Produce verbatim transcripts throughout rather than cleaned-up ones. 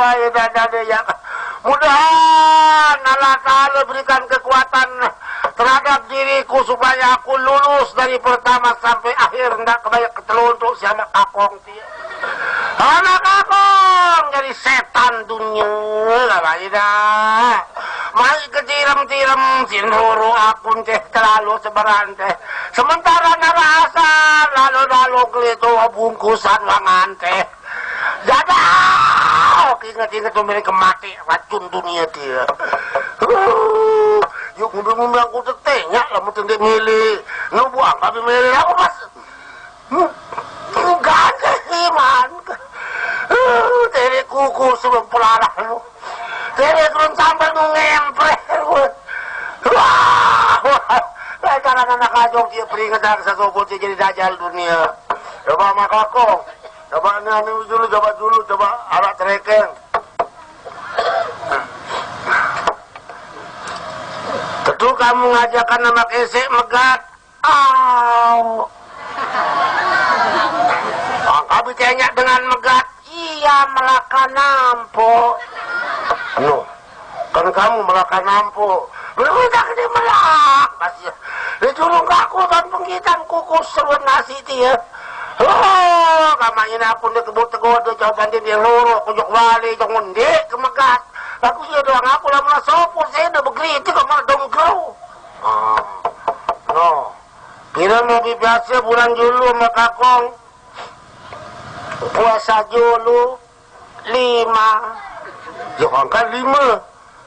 Ayo, dah, dah, dah, ya. Mudahan Allah Ta'ala berikan kekuatan terhadap diriku supaya aku lulus dari pertama sampai akhir, ndak kebanyak keteluntuk si anak kakong dia. Anak kakong jadi setan dunia lah, ayo dah. Mai ketirem-tirem sin ruru akun teh terlalu seberan teh. Sementara narasa lalu-lalu kelitu bungkusan wangan teh. Jadah, inget-inget tuh mereka mati racun dunia dia. Huh, yuk ngumbi-ngumbi aku tetenya lah mau tende milih. Nu buang tapi milih aku pas. Hmm, enggak ada iman. Huh, tende kuku sebelum pelarang lu. Tende turun sampai nu ngempre. Wah, wah. Lantaran anak ajong dia peringetan sesuatu jadi dajal dunia. Coba makakong. Coba ini, ini dulu, coba dulu, coba arak terekeng. Tentu kamu ngajakan nama kesek megat. Au. Angka bicaranya dengan megat. Iya, melaka nampo. Anu, kan kamu melaka nampo. Belum tak dia melak. Masih. Dia turun ke aku dan penggitan kukus seruan nasi dia. Oh, kamanya aku dia kebut tegoda jauh banding dia loro kujok wali jauh ngendi ke megat. Aku sih doang aku lah mulai sopur saya udah begeritik sama dongkro. Ah, no. Kira mau biasa bulan Julu sama kakong. Puasa Julu lima. Ya kan lima.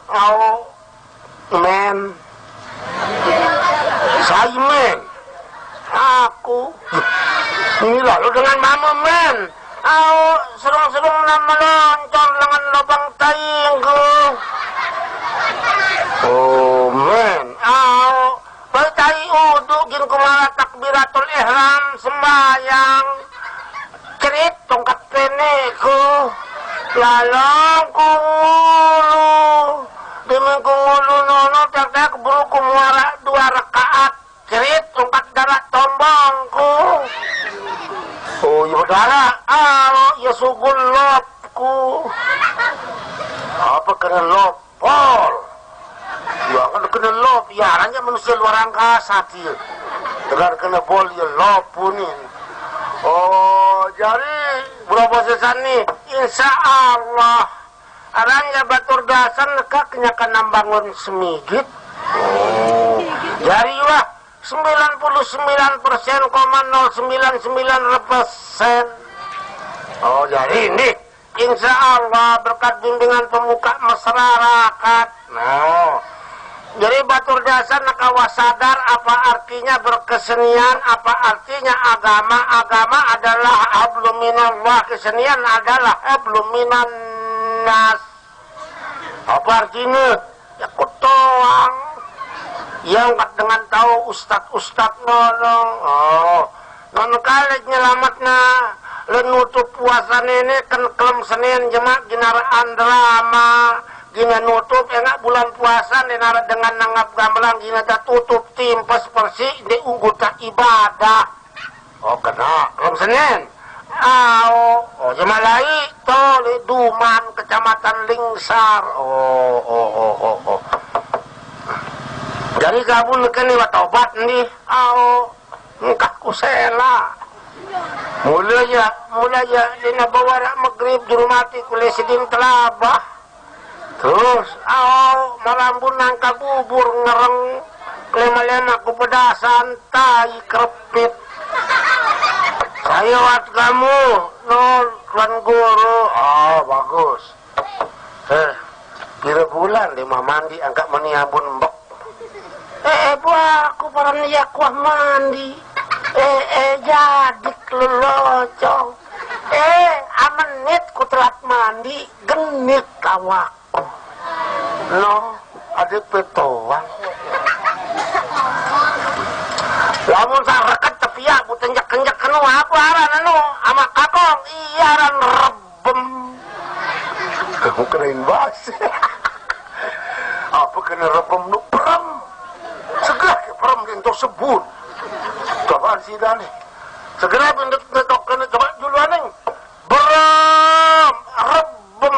Au, men. Saya men. Aku. Ini lalu dengan mama men. Au, serung-serung nama loncor dengan lubang taingku. Oh, men. Au, baik tai uduk gin kumala takbiratul ihram sembayang. Cerit tongkat peneku. Lalong kungulu. Demen kungulu nono tak tak buru kumuara dua rakaat. Cerit tongkat darah tombongku. Oh, iya darah. Alo, iya sugul lopku. Apa kena lop? Pol. Ya kan kena lop, ya aranya manusia luar angkasa dia. Dengan kena bol ya lop punin. Oh, jadi berapa sesan nih? Insya Allah. Aranya batur dasan nekaknya kena bangun semigit. Oh. Jadi wah, sembilan puluh sembilan persen koma nol sembilan sembilan persen. Oh, jadi ini Insya Allah berkat bimbingan pemuka masyarakat. Nah, jadi batur dasar nakawa sadar apa artinya berkesenian, apa artinya agama. Agama adalah hablum minallah, kesenian adalah hablum minannas. Apa artinya? Ya kutoang. Ya angkat dengan tahu ustad-ustad nolong. Oh, non kali nyelamat na le nutup puasa nene kan kelem Senin jemak ginaraan drama gina nutup enak bulan puasa nenara dengan nanggap gamelan gina tak tutup timpes persi de unggu tak ibadah. Oh, kena. Belum Senin. Au. Oh, Jemalai. To, di Duman, Kecamatan Lingsar. Oh, oh, oh, oh, oh. Jadi kamu neken ni tobat ni. Au. Engkah kusela. Mulanya, mulanya dina bawara magrib di rumah ti kuliah sidin telabah. Terus, au, malambun nangka bubur ngereng, lema-lema ku pedasan, tai kerepit. Saya wat kamu, non, tuan guru. Oh, bagus. Eh, pira bulan lima mandi angkat meni ambun mbek. Eh, eh, buah, aku paran iya kuah mandi. Eh, eh, jadi lelocong. Eh, amenit ku telat mandi, genit awak. No, ada petoan. Lamun sareket tepiak ku tenjek-tenjek kenu apa aran anu ama kakong iya aran rebem. Kamu keren bahas. Apa kena rebem nu perem? Segera ke perem di entok sebut. Cobaan si Dani. Segera bentuk bentuk kena coba dulu aning. Berem, rebem.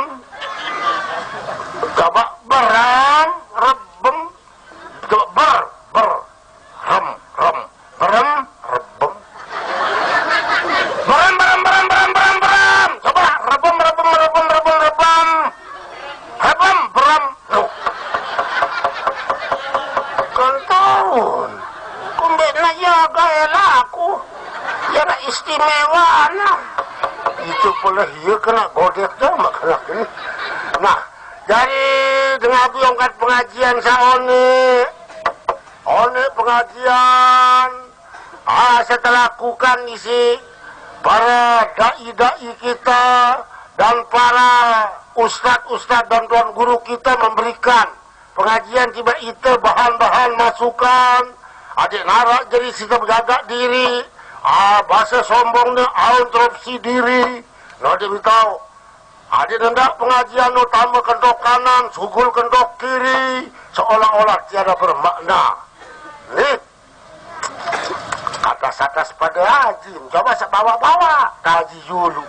Istimewa, nah. Itu pula iya kena godek dah makanan ini. Nah, jadi dengan aku angkat pengajian saone, one pengajian, ah, saya telah lakukan isi para dai-dai kita dan para ustad-ustad dan tuan guru kita memberikan pengajian tiba ite bahan-bahan masukan. Adik narak jadi kita menjaga diri, ah, bahasa sombongnya, ah, introspeksi diri. No, dia tahu. Adik nendak pengajian no tambah kendok kanan, sugul kendok kiri, seolah-olah tiada bermakna. Nih, atas-atas pada haji, coba sebawa-bawa kaji dulu.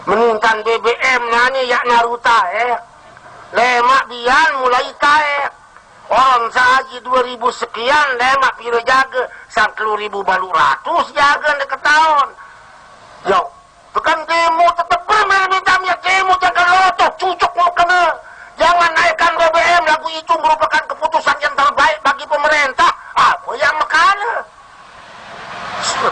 Menintang B B M nanya yak naruta eh. Lemak bian mulai taek. Orang sahaji dua ribu sekian, lemak pira jaga, sang telu ribu balu ratus jaga ndak ketahuan. Yo, tekan demo tetap bermain minta minyak demo, jangan lotoh, cucuk mau kena. Jangan naikkan B B M, lagu itu merupakan keputusan yang terbaik bagi pemerintah. Apa yang mekala?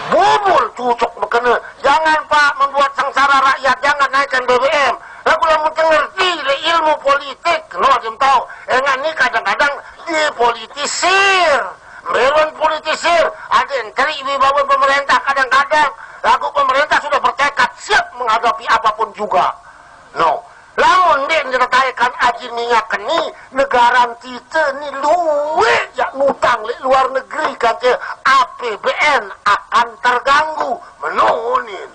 Bubul cucuk bekena. Jangan, Pak, membuat sengsara rakyat. Jangan naikkan B B M. Lagu lamun ngerti le ilmu politik. No, adim tahu. Engan ni kadang-kadang dipolitisir. Melon politisir. Ada yang terik wibawa pemerintah kadang-kadang. Lagu pemerintah sudah bertekad siap menghadapi apapun juga. No. Lamun ndak diletaikan ajin minyak keni, negaran kita ni luwe jak ngutang lek luar negeri, kata A P B N akan terganggu. Menonin.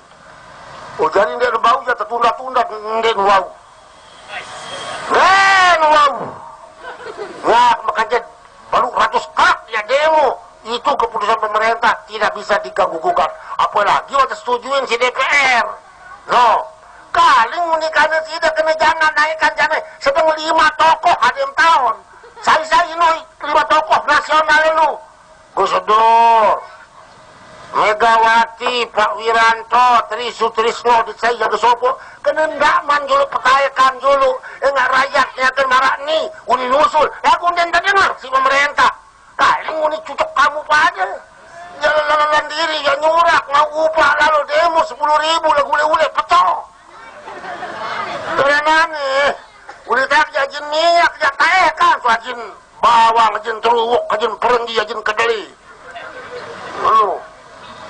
Oh, jadi ndak bau ya tertunda-tunda, ndak wau. Ndak wau. Ya, makanya baru ratus kak ya demo. Itu keputusan pemerintah tidak bisa diganggu gugat. Apalagi waktu setujuin si D P R. No, kaling unikane tidak kena jangan naikkan jane. Sedang lima tokoh ada yang tahun. Saya saya ini lima tokoh nasional lu. Gus Dur, Megawati, Pak Wiranto, Tri Sutrisno, di saya jaga sopo. Kena ndak man dulu, petayakan dulu. Enggak rakyatnya kan marak ni, uni nusul. Ya kunden tak dengar si pemerintah. Kaling uni cucuk kamu pada. Jalan-jalan diri ya nyurak, mau upah lalu demo sepuluh ribu lah gule-gule pecah. Karena nih, uli tak jajin minyak, ya taekan, so ajin bawang, ajin teruk, ajin perenggi, ajin kedeli. Lu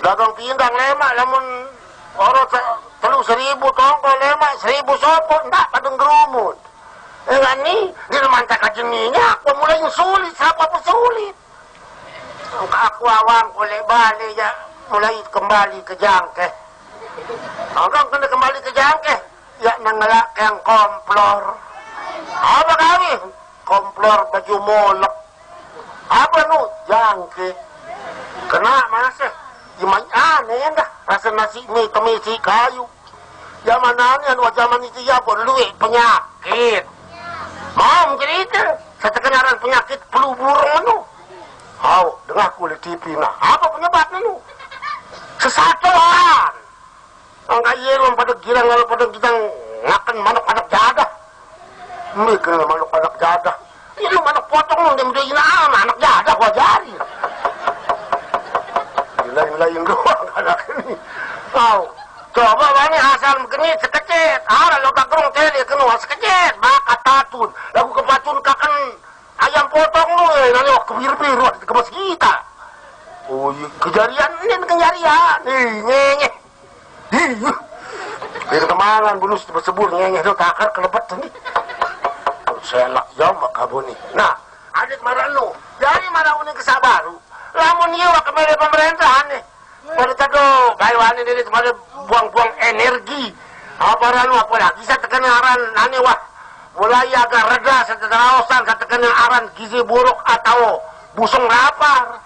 dagang pindang lemak, lamun orang telu seribu tongkol lemak, seribu sopo, ndak pada ngerumun. Enggak ni, di rumah tak ajin minyak, mulai sulit, siapa pesulit. Aku awam boleh balik ya, mulai kembali ke jangkeh. Orang kena kembali ke jangkeh, ya, mengelak yang komplor. Apa kami? Komplor baju molek. Apa nu? Jangkeh. Kena masih. Imai aneh dah. Rasa nasi mi temisi kayu. Zaman aneh anu zaman itu ya pun luwe penyakit. Mau cerita? Saya terkenaran penyakit flu burung anu. Hau, dengar kulit T V nah. Apa penyebabnya nu? Sesatuan. Angka iya lu pada girang, kalau pada kita ngakan manuk anak jadah. Mikir manuk anak jadah. Iya lu manuk potong lu, dia menjadi anak jadah gua jari. Lain-lain doang anak ini. Tahu. Coba bani asal begini sekecet. Ah, lo kagrung tele kena sekecet. Maka tatun. Lagu kepatun kakan ayam potong lu, eh, nanti waktu bir-bir, waktu kemas kita. Oh, iya, kejarian ini kejarian. Nih, nyenyeh. Ih, dia ketemanan, bulus tersebur, nyenyeh, dia takar kelebet tadi. Selak jauh mak kamu nih. Nah, adik marah lu. Jadi marah unik kesabaru. Lamun iya wak kemele pemerintahan nih. Pada tado, bayu ane diri pada buang-buang energi. Apa ranu, apa lagi saya terkena aran ane wah. Mulai agak reda, saya terkena osan, saya terkena aran gizi buruk atau busung lapar.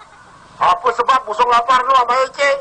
Apa sebab busung lapar lu, Abah Ece?